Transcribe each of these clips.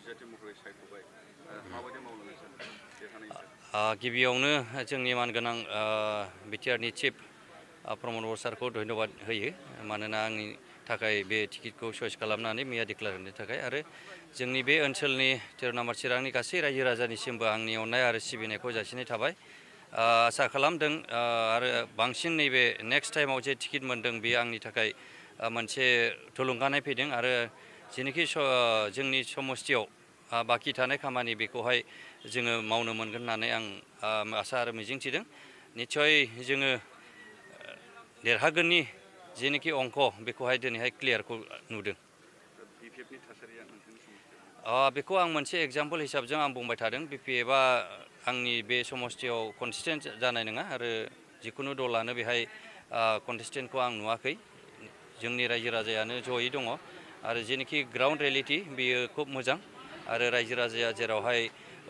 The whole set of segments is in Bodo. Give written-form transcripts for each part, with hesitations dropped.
बिजाथि महरै सायख'बाय माबायदि मावलांनो सानो देरहानायनि गिबियावनो जोंनि मानगोनां बिटिआरनि चिफ प्रमद बर सारखौ धन्यबाद होयो मानोना आंनि थाखाय बे टिकेटखौ चयस खालामनानै मैया डिक्लेयार होनो थाखाय आरो जोंनि बे ओनसोलनि 13 नम्बर चिरांनि गासै रायजो राजानिसिमबो आंनि अननाय आरो सिबिनायखौ जासिनाय थाबाय आसा खालामदों आरो बांसिन नैबे नेक्स्ट टाइमाव जे टिकेट मोनदों बेयो आंनि थाखाय मोनसे थुलुंगानाय फैदों आरो जेनोखि जोंनि समस्थियाव बाखि थानाय खामानि बेखौहाय जोङो मावनो मोनगोन होननानै आं आसा आरो मिजिंथिदों निस्सय जोङो देरहागोननि जेनोखि अंक बेखौहाय दिनैहाय क्लियारखौ नुदों बिपिएफनि थासारिया नोंथांनि समस्थियाव बेखौ आं मोनसे एग्जाम्पल हिसाबजों आं बुंबाय थादों बिपिएफआ आंनि बे समस्थियाव कन्सिस्टेन्ट जानाय नङा आरो जिखुनु दलानो बेहाय कन्टेस्टेन्टखौ आं नुवाखै जोंनि रायजो राजायानो जयै दङ आरो जेनोखि ग्राउन्ड रियेलिटि बेयो खुब मोजां आरो रायजो राजाया जेरावहाय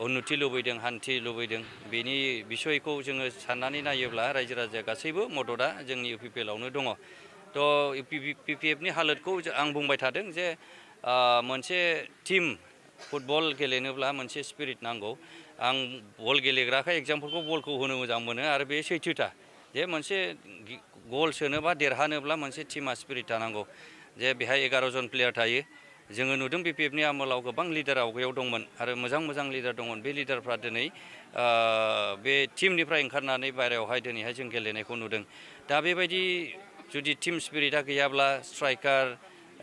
उन्नति लुबैदों हान्थि लुबैदों बेनि बिसयखौ जोङो साननानै नायोब्ला रायजो राजाया गासैबो मददआ जोंनि इउपिपिएलआवनो दङ थ' इउपिपिएफनि हालोदखौ आं बुंबाय थादों जे मोनसे टिम फुटबल गेलेनोब्ला मोनसे स्पिरिट नांगौ आं बल गेलेग्राखाय एग्जाम्पलखौ बलखौ होनो मोजां मोनो आरो बे सैथोथा जे मोनसे गल सोनोबा देरहानोब्ला मोनसे टिमा स्पिरिट थानांगौ जे बेहाय 11 जन प्लेयार थायो जोङो नुदों बिपिएफनि आमोलाव गोबां लिडार आवगायाव दंमोन आरो मोजां लिडार दंमोन बे लिडारफ्रा दिनै बे टिमनिफ्राय ओंखारनानै बायरायावहाय दिनैहाय जों गेलेनायखौ नुदों दा बेबायदि जुदि टिम स्पिरिटआ गैयाब्ला स्ट्राइकार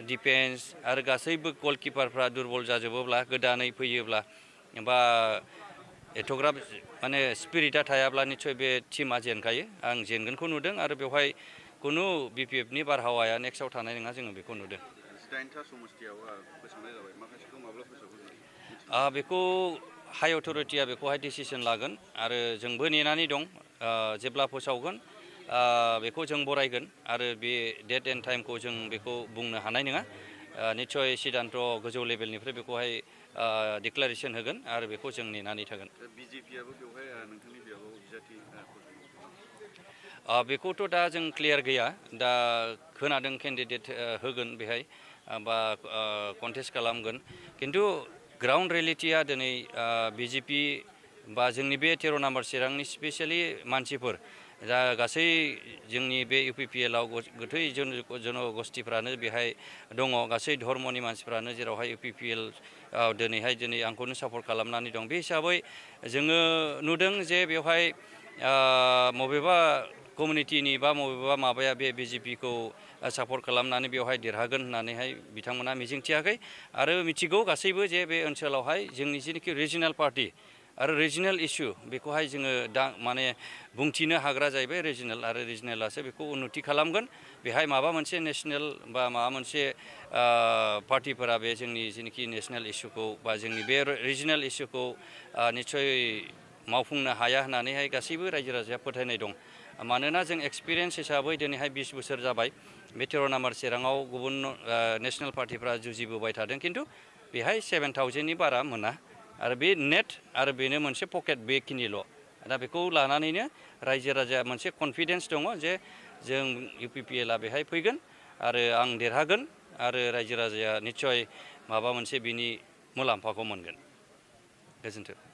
डिफेन्स आरो गासैबो गलकिपारफ्रा दुरबल जाजोबोब्ला गोदानै फैयोब्ला बा एथ'ग्राब माने स्पिरिटआ थायाब्ला निस्सय बे टिमा जेनखायो आं जेनगोनखौ नुदों आरो बेवहाय खुनु बिपिएफनि बारहावाया नेक्स्टआव थानाय नङा जोङो बेखौ नुदों 18टा समस्थियाव फोसावनाय जाबाय माखासेखौ माब्ला फोसावगोन बेखौ हाइ अथ'रिटिया बेखौहाय डिसिसन लागोन आरो जोंबो नेनानै दं जेब्ला फोसावगोन बेखौ जों बरायगोन आरो बे डेट एन्ड टाइमखौ जों बेखौ बुंनो हानाय नङा निस्सय सिदान्त गोजौ लेभेलनिफ्राय बेखौहाय डिक्लारेसन होगोन आरो बेखौ जों नेनानै थागोन बिजेपिआबो बेवहाय नोंथांनि बियाबाव बिजाथि बेखौथ' दा जों क्लियार गैया दा खोनादों केन्डिडेट होगोन बेहाय बा कन्टेस्ट खालामगोन खिन्थु ग्राउन्ड रियेलिटिया दिनै बिजेपि बा जोंनि बे 13 नम्बर चिरांनि स्पेसियेलि मानसिफोर जा गासै जोंनि बे इउपिपिएलआव गोथै जनगोष्ठिफ्रानो बेहाय दङ गासै धर्मनि मानसिफ्रानो जेरावहाय इउपिपिएल दिनै आंखौनो सापर्ट खालामनानै दं बे हिसाबै जोङो नुदों जे बेवहाय बबेबा कमिउनिटिनि बा बबेबा माबाया बे बिजेपिखौ सापर्ट खालामनानै बेवहाय देरहागोन होननानैहाय बिथांमोना मिजिंथियाखै आरो मिथिगौ गासैबो जे बे ओनसोलावहाय जोंनि जेनोखि रिजनेल पार्टि आरो रिजनेल इस्यु बेखौहाय जोङो दा माने बुंथिनो हाग्रा जाहैबाय रिजनेल आरो रिजनेलासो बेखौ उन्नति खालामगोन बेहाय माबा मोनसे नेसनेल बा माबा मोनसे पार्टिफोरा बे जोंनि जेनोखि नेसनेल इस्युखौ बा जोंनि बे रिजनेल इस्युखौ निस्सय मावफुंनो हाया होननानैहाय गासैबो रायजो राजाया फोथायनाय दं मानोना जों एक्सपिरियेन्स हिसाबै दिनैहाय 20 बोसोर जाबाय बे 13 नम्बर चिराङाव गुबुन नेसनेल पार्टिफ्रा जुजिबोबाय थादों खिन्थु बेहाय 7000नि बारा मोना आरो बे नेट आरो बेनो मोनसे पकेट बेखिनिल' दा बेखौ लानानैनो रायजो राजाया मोनसे कनफिडेन्स दङ जे जों इउपिपिएलआ बेहाय फैगोन आरो आं देरहागोन आरो रायजो राजाया निस्सय माबा मोनसे बिनि मुलाम्फाखौ मोनगोन गोजोन्थों